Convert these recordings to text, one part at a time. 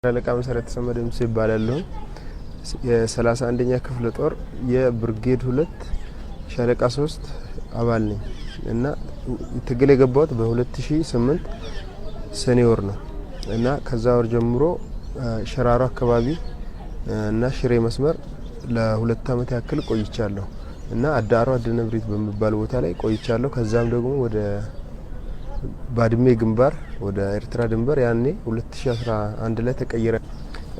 አለቃ መሰረት ተሰማ ደምሴ ይባላለሁ። የ31ኛ ክፍለ ጦር የብርጌድ 2 ሻለቃ 3 አባል ነኝ እና ትግል የገባሁት በ2008 ሰኔ ወር ነው እና ከዛ ወር ጀምሮ ሸራሮ አካባቢ እና ሽሬ መስመር ለ2 አመት ያክል ቆይቻለሁ እና አዳሮ አደነብሪት በሚባል ቦታ ላይ ቆይቻለሁ። ከዛም ደግሞ ወደ ባድሜ ግንባር ወደ ኤርትራ ድንበር ያኔ 2011 ላይ ተቀየረ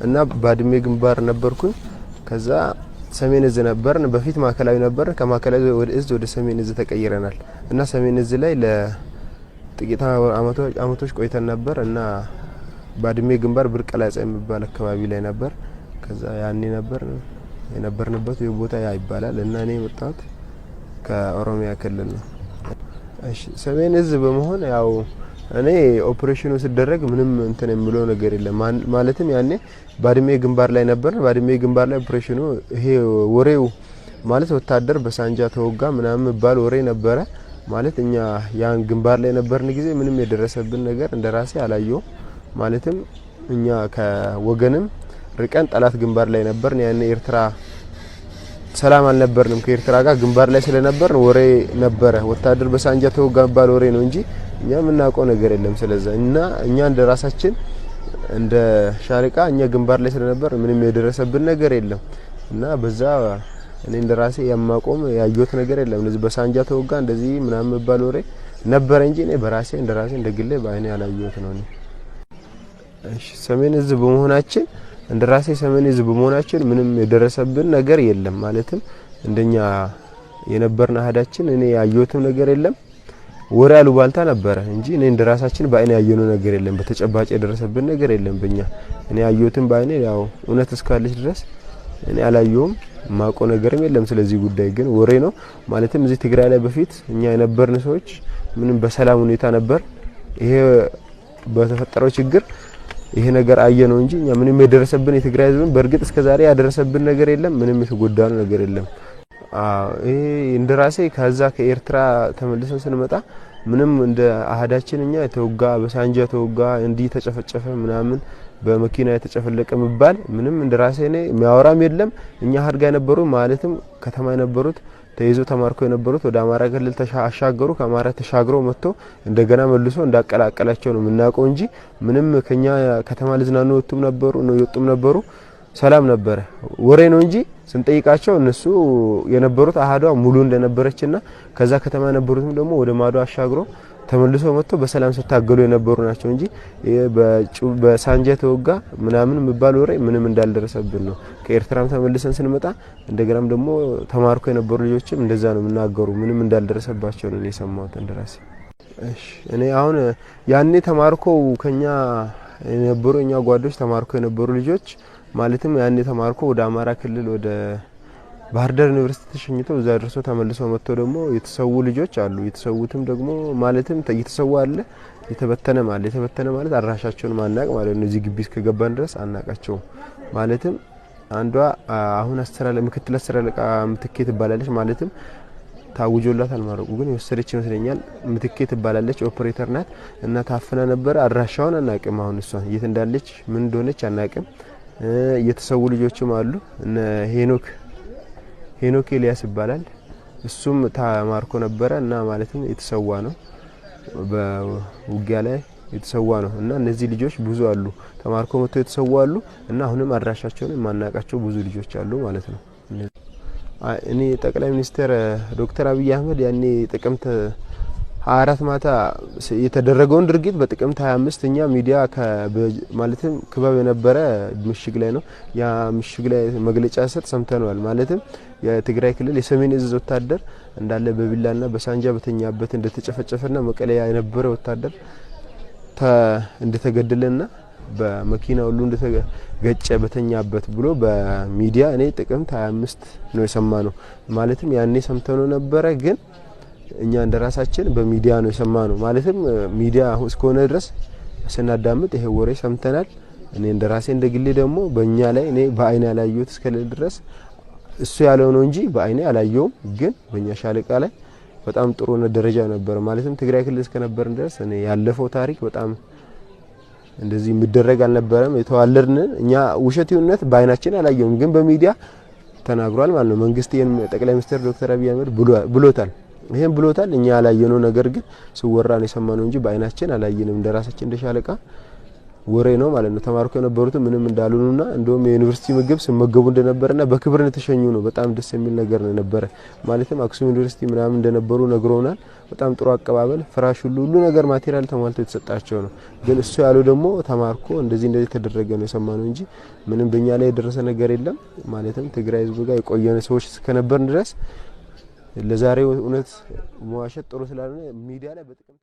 እና ባድሜ ግንባር ነበርኩኝ። ከዛ ሰሜን እዝ ነበርን። በፊት ማዕከላዊ ነበርን። ከማዕከላዊ ወደ እዝ ወደ ሰሜን እዝ ተቀይረናል እና ሰሜን እዝ ላይ ለጥቂት አመቶች ቆይተን ነበር እና ባድሜ ግንባር ብርቀላጻ የሚባል አካባቢ ላይ ነበር። ከዛ ያኔ ነበር የነበርንበት ቦታ ያ ይባላል እና እኔ የመጣሁት ከኦሮሚያ ክልል ነው። እሺ፣ ሰሜን እዝ በመሆን ያው እኔ ኦፕሬሽኑ ሲደረግ ምንም እንትን የሚለው ነገር የለም። ማለትም ያኔ ባድሜ ግንባር ላይ ነበር። ባድሜ ግንባር ላይ ኦፕሬሽኑ ይሄ ወሬው ማለት ወታደር በሳንጃ ተወጋ ምናምን የሚባል ወሬ ነበረ። ማለት እኛ ያን ግንባር ላይ ነበርን ጊዜ ምንም የደረሰብን ነገር እንደራሴ አላየውም። ማለትም እኛ ከወገንም ርቀን ጠላት ግንባር ላይ ነበርን። ያኔ ኤርትራ ሰላም አልነበርንም። ከኤርትራ ጋር ግንባር ላይ ስለነበርን ወሬ ነበረ። ወታደር በሳንጃ ተወጋ የሚባል ወሬ ነው እንጂ እኛ የምናውቀው ነገር የለም። ስለዛ እና እኛ እንደ ራሳችን እንደ ሻለቃ እኛ ግንባር ላይ ስለነበር ምንም የደረሰብን ነገር የለም እና በዛ እኔ እንደ ራሴ የማቆም ያየሁት ነገር የለም። እንደዚህ በሳንጃ ተወጋ እንደዚህ ምናምን የሚባል ወሬ ነበረ እንጂ እኔ በራሴ እንደ ራሴ እንደ ግሌ በአይኔ ያላየሁት ነው። እኔ እሺ፣ ሰሜን እዝ በመሆናችን እንደ ራሴ ሰሜን እዝ በመሆናችን ምንም የደረሰብን ነገር የለም። ማለትም እንደኛ የነበርን አህዳችን እኔ ያየሁትም ነገር የለም። ወሬ አሉባልታ ነበረ እንጂ እኔ እንደ ራሳችን በአይኔ ያየነው ነገር የለም። በተጨባጭ የደረሰብን ነገር የለም። በእኛ እኔ ያየሁትም በአይኔ ያው እውነት እስካለች ድረስ እኔ አላየሁም፣ ማቆ ነገርም የለም። ስለዚህ ጉዳይ ግን ወሬ ነው። ማለትም እዚህ ትግራይ ላይ በፊት እኛ የነበርን ሰዎች ምንም በሰላም ሁኔታ ነበር። ይሄ በተፈጠረው ችግር ይሄ ነገር አየ ነው እንጂ እኛ ምንም የደረሰብን የትግራይ ሕዝብን በእርግጥ እስከዛሬ ያደረሰብን ነገር የለም። ምንም የተጎዳነው ነገር የለም። አዎ፣ ይሄ እንደራሴ ከዛ ከኤርትራ ተመልሰን ስንመጣ ምንም እንደ አህዳችን እኛ የተወጋ በሳንጃ ተወጋ እንዲህ ተጨፈጨፈ ምናምን በመኪና የተጨፈለቀ የሚባል ምንም እንደራሴ እኔ የሚያወራም የለም። እኛ አህድ ጋር የነበሩ ማለትም ከተማ የነበሩት ተይዞ ተማርኮ የነበሩት ወደ አማራ ክልል አሻገሩ። ከአማራ ተሻግሮ መጥቶ እንደገና መልሶ እንዳቀላቀላቸው ነው የምናውቀው እንጂ ምንም ከኛ ከተማ ልዝናኑ ወጡም ነበሩ ነው የወጡም ነበሩ። ሰላም ነበረ። ወሬ ነው እንጂ ስንጠይቃቸው እነሱ የነበሩት አህዷ ሙሉ እንደነበረችና ከዛ ከተማ የነበሩትም ደግሞ ወደ ማዶ አሻግሮ ተመልሶ መጥቶ በሰላም ሲታገሉ የነበሩ ናቸው እንጂ በሳንጃ ተወጋ ምናምን የሚባል ወሬ ምንም እንዳልደረሰብን ነው። ከኤርትራም ተመልሰን ስንመጣ እንደገናም ደግሞ ተማርኮ የነበሩ ልጆችም እንደዛ ነው የምናገሩ። ምንም እንዳልደረሰባቸው ነው የሰማሁት እንደራሴ። እሺ፣ እኔ አሁን ያኔ ተማርኮ ከኛ የነበሩ እኛ ጓዶች ተማርኮ የነበሩ ልጆች ማለትም ያኔ ተማርኮ ወደ አማራ ክልል ወደ ባህር ዳር ዩኒቨርሲቲ ተሸኝተው እዛ ደርሶ ተመልሶ መጥቶ ደግሞ የተሰዉ ልጆች አሉ። የተሰዉትም ደግሞ ማለትም እየተሰዉ አለ፣ የተበተነ ማለት የተበተነ ማለት አድራሻቸውን ማናቅ ማለት ነው። እዚህ ግቢ እስከገባን ድረስ አናቃቸውም። ማለትም አንዷ አሁን ምክትል አስር አለቃ ምትኬ ትባላለች። ማለትም ታውጆላታል ማረቁ ግን የወሰደች ይመስለኛል። ምትኬ ትባላለች፣ ኦፕሬተር ናት እና ታፍና ነበረ። አድራሻውን አናቅም። አሁን እሷ የት እንዳለች ምን እንደሆነች አናቅም። የተሰዉ ልጆችም አሉ። እነ ሄኖክ ኤልያስ ይባላል። እሱም ተማርኮ ነበረ እና ማለትም የተሰዋ ነው፣ በውጊያ ላይ የተሰዋ ነው። እና እነዚህ ልጆች ብዙ አሉ፣ ተማርኮ መጥተው የተሰዋ አሉ። እና አሁንም አድራሻቸውን የማናውቃቸው ብዙ ልጆች አሉ ማለት ነው። እኔ ጠቅላይ ሚኒስትር ዶክተር አብይ አህመድ ያኔ ጥቅምት 24 ማታ የተደረገውን ድርጊት በጥቅምት 25 እኛ ሚዲያ ማለትም ክበብ የነበረ ምሽግ ላይ ነው። ያ ምሽግ ላይ መግለጫ ሰጥ ሰምተነዋል። ማለትም የትግራይ ክልል የሰሜን እዝ ወታደር እንዳለ በቢላና በሳንጃ በተኛበት እንደተጨፈጨፈና መቀሌ የነበረ ወታደር እንደተገደለና በመኪና ሁሉ እንደተገጨ በተኛበት ብሎ በሚዲያ እኔ ጥቅምት 25 ነው የሰማነው። ማለትም ያኔ ሰምተነው ነበረ ግን እኛ እንደራሳችን በሚዲያ ነው የሰማነው። ማለትም ሚዲያ እስከሆነ ድረስ ስናዳምጥ ይሄ ወሬ ሰምተናል። እኔ እንደራሴ እንደግሌ ደግሞ በእኛ ላይ እኔ በአይኔ ያላየሁት እስከሌለ ድረስ እሱ ያለው ነው እንጂ በአይኔ አላየውም። ግን በእኛ ሻለቃ ላይ በጣም ጥሩ ደረጃ ነበር። ማለትም ትግራይ ክልል እስከነበርን ድረስ እኔ ያለፈው ታሪክ በጣም እንደዚህ የሚደረግ አልነበረም። የተዋለድን እኛ ውሸት ይሁን እውነት በአይናችን አላየውም፣ ግን በሚዲያ ተናግሯል ማለት ነው። መንግስት ይሄን ጠቅላይ ሚኒስትር ዶክተር አብይ አህመድ ብሎታል። ይሄን ብሎታል። እኛ ያላየነው ነገር ግን ስወራ ነው የሰማነው እንጂ በአይናችን አላየንም። እንደራሳችን እንደ ሻለቃ ወሬ ነው ማለት ነው። ተማርኮ የነበሩት ምንም እንዳልሆኑና እንደውም የዩኒቨርሲቲ ምግብ ሲመገቡ እንደነበረና በክብር እንደተሸኙ ነው። በጣም ደስ የሚል ነገር ነው የነበረ። ማለትም አክሱም ዩኒቨርሲቲ ምናምን እንደነበሩ ነግሮናል። በጣም ጥሩ አቀባበል፣ ፍራሽ፣ ሁሉ ሁሉ ነገር material ተሟልቶ የተሰጣቸው ነው። ግን እሱ ያለው ደግሞ ተማርኮ እንደዚህ እንደዚህ ተደረገ ነው የሰማነው እንጂ ምንም በእኛ ላይ የደረሰ ነገር የለም። ማለትም ትግራይ ህዝብ ጋር የቆየን ሰዎች እስከነበርን ድረስ ለዛሬው እውነት መዋሸት ጥሩ ስላልሆነ ሚዲያ ላይ በጥቅም